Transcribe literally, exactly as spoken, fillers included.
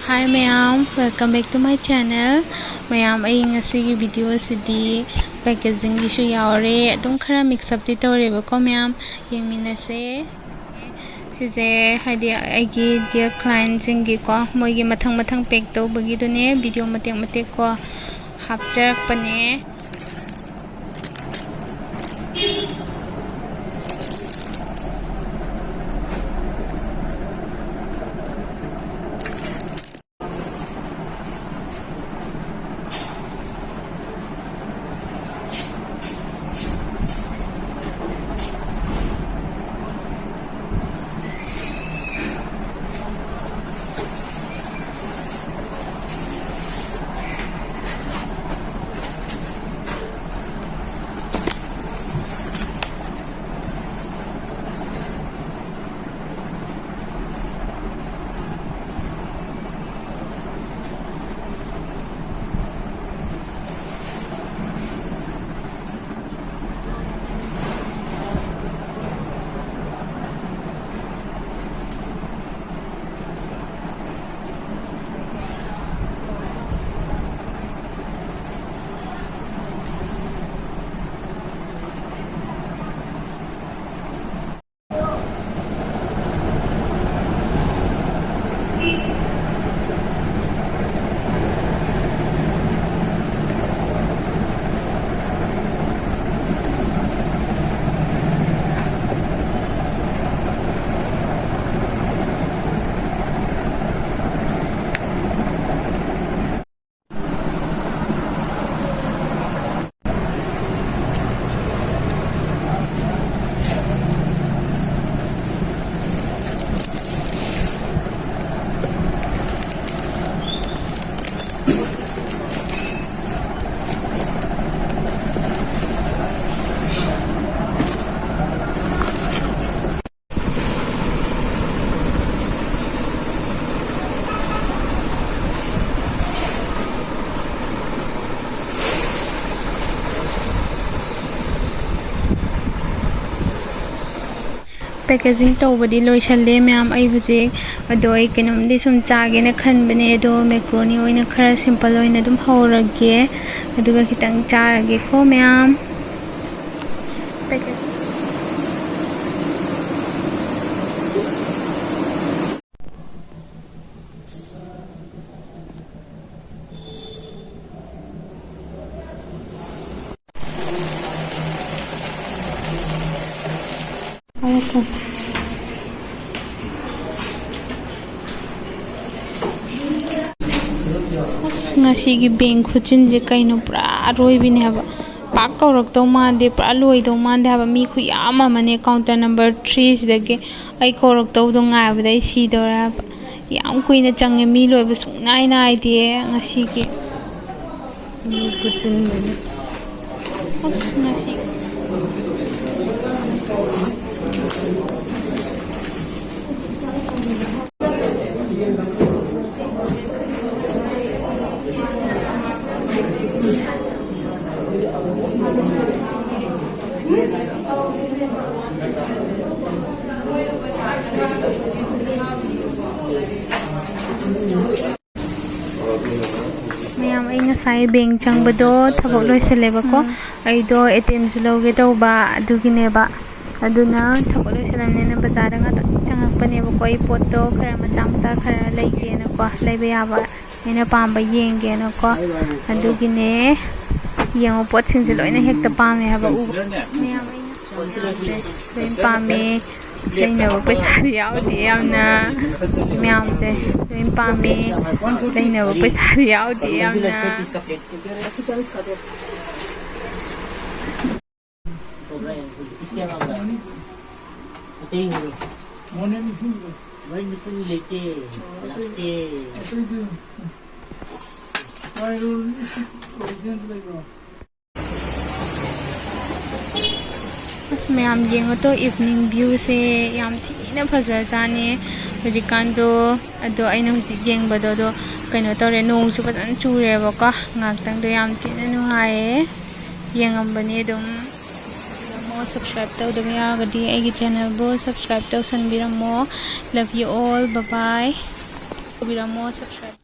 Hi ꯃꯌꯥꯝ, welcome back to my channel. ꯃꯌꯥꯝ, ꯑꯩ ꯉꯁꯤꯒꯤ video ꯑꯁꯤꯗꯤ packaging ꯒꯤꯁꯨ ꯌꯥꯎꯔꯦ, ꯑꯗꯨꯝ ꯈꯔ mix up ꯇꯤ ꯇꯧꯔꯦꯕꯀꯣ ꯃꯌꯥꯝ, ꯌꯦꯡꯃꯤꯟꯅꯁꯦ꯫ ꯁꯤꯁꯦ ꯍꯥꯏꯗꯤ ꯑꯩꯒꯤ dear client ꯁꯤꯡꯒꯤꯀꯣ, ꯃꯣꯏꯒꯤ ꯃꯊꯪ ꯃꯊꯪ pack ꯇꯧꯕꯒꯤꯗꯨꯅꯦ, video ꯃꯇꯦꯛ ꯃꯇꯦꯛ ꯀꯣ ꯍꯥꯞꯆꯔꯛꯄꯅꯦ꯫ Packaging ꯇꯧꯕꯗꯤ ꯂꯣꯏꯁꯜꯂꯦ ꯃꯌꯥꯝ꯫ ꯑꯩ ꯍꯧꯖꯤꯛ, ꯑꯗꯣ ꯑꯩ ꯀꯩꯅꯣꯝꯗꯤ ꯁꯨꯝ ꯆꯥꯒꯦꯅ ꯈꯟꯕꯅꯦ, ꯑꯗꯣ macaroni ꯑꯣꯏꯅ ꯈꯔ simple ꯑꯣꯏꯅ ꯑꯗꯨꯝ ꯍꯧꯔꯒꯦ, ꯑꯗꯨꯒ ꯈꯤꯇꯪ ꯆꯥꯔꯒꯦꯀꯣ ꯃꯌꯥꯝ꯫ Packaging꯫ ꯉꯁꯤꯒꯤ ꯕꯦꯡ ꯈꯨꯆꯤꯟꯁꯦ ꯀꯩꯅꯣ, ꯄꯨꯔꯥ ꯑꯔꯣꯏꯕꯤꯅꯦ ꯍꯥꯏꯕ꯫ ꯄꯥꯛ ꯀꯧꯔꯛꯇꯧ ꯃꯥꯟꯗꯦ, ꯄꯨꯔꯥ ꯂꯣꯏꯗꯧ ꯃꯥꯟꯗꯦ ꯍꯥꯏꯕ꯫ ꯃꯤ ꯈꯨꯌꯥꯝ ꯑꯃꯅꯦ, counter number three ꯁꯤꯗꯒꯤ꯫ ꯑꯩ ꯀꯧꯔꯛꯇꯧꯗꯣ ꯉꯥꯏꯕꯗ ꯑꯩ ꯁꯤꯗꯧꯔꯦ ꯍꯥꯏꯕ꯫ ꯌꯥꯝ ꯀꯨꯏꯅ ꯆꯪꯉꯦ, ꯃꯤ ꯂꯣꯏꯕ ꯁꯨꯡꯅꯥꯏ ꯅꯥꯏꯗꯦ ꯉꯁꯤꯒꯤ꯫ ꯃꯤ ꯈꯨꯆꯤꯟꯗꯨꯅꯤ꯫ ꯑꯁ, ꯉꯁꯤ꯫ ꯃꯌꯥꯝ, ꯑꯩ ꯉꯁꯥꯏ ꯕꯦꯡ ꯆꯪꯕꯗꯣ ꯊꯕꯛ ꯂꯣꯏꯁꯜꯂꯦꯕꯀꯣ꯫ ꯎꯝ꯫ ꯑꯩꯗꯣ ꯑꯦ ꯇꯤ ꯑꯦꯝꯁꯨ ꯂꯧꯒꯦ ꯇꯧꯕ, ꯑꯗꯨꯒꯤꯅꯦꯕ꯫ ꯑꯗꯨꯅ ꯊꯕꯛ ꯂꯣꯏꯁꯜꯂꯝꯅꯤꯅ ꯕꯖꯥꯔꯗ ꯉꯥꯛꯇꯪ ꯆꯪꯉꯛꯄꯅꯦꯕꯀꯣ꯫ ꯑꯩ ꯄꯣꯠꯇꯣ ꯈꯔ ꯃꯆꯥ ꯃꯆꯥ ꯈꯔ ꯂꯩꯒꯦꯅꯀꯣ, ꯂꯩꯕ ꯌꯥꯕ ꯑꯩꯅ ꯄꯥꯝꯕ ꯌꯦꯡꯒꯦꯅꯀꯣ꯫ ꯑꯗꯨꯒꯤꯅꯦ꯫ ꯌꯦꯡꯉꯣ, ꯄꯣꯠꯁꯤꯡꯁꯦ ꯂꯣꯏꯅ ꯍꯦꯛꯇ ꯄꯥꯝꯃꯦ ꯍꯥꯕ꯫ ꯎꯕ ꯃꯌꯥꯝ ꯑꯩꯅ ꯂꯣꯏ ꯄꯥꯝꯃꯦ꯫ ꯂꯩꯅꯕ ꯄꯩꯁꯥꯗꯤ ꯌꯥꯎꯗꯦ ꯌꯥꯝꯅ꯫ ꯃꯌꯥꯝꯁꯦ ꯂꯣꯏ ꯄꯥꯝꯃꯦ꯫ ꯂꯩꯅꯕ ꯄꯩꯁꯥꯗꯤ ꯌꯥꯎꯗꯦ ꯌꯥꯝꯅ꯫ ꯑꯁ, ꯃꯌꯥꯝ ꯌꯦꯡꯉꯣ ꯇꯣ, evening viewꯁꯦ ꯌꯥꯝ ꯊꯤꯅ ꯐꯖꯖꯥꯠꯅꯦ ꯍꯧꯖꯤꯛꯀꯥꯟꯗꯣ꯫ ꯑꯗꯣ ꯑꯩꯅ ꯍꯧꯖꯤꯛ ꯌꯦꯡꯕꯗꯣ, ꯑꯗꯣ ꯀꯩꯅꯣ ꯇꯧꯔꯦ, ꯅꯣꯡꯁꯨ ꯐꯖꯅ ꯆꯨꯔꯦꯕꯀꯣ꯫ ꯉꯥꯏꯍꯥꯛꯇꯪꯗꯣ ꯌꯥꯝ ꯊꯤꯅ ꯅꯨꯡꯉꯥꯏꯌꯦ, ꯌꯦꯡꯉꯝꯕꯅꯦ ꯑꯗꯨꯝ꯫ ꯁꯕꯁꯀ꯭ꯔꯥꯏꯕ ꯇꯧꯗꯕ ꯌꯥꯔꯒꯗꯤ ꯑꯩꯒꯤ ꯆꯦꯅꯦꯜꯕꯨ ꯁꯕꯁꯀ꯭ꯔꯥꯏꯕ ꯇꯧꯁꯟꯕꯤꯔꯝꯃꯣ꯫ Love you all, bye bye꯫ ꯇꯧꯕꯤꯔꯝꯃꯣ ꯁꯕꯁꯀ꯭ꯔꯥꯏꯕ꯫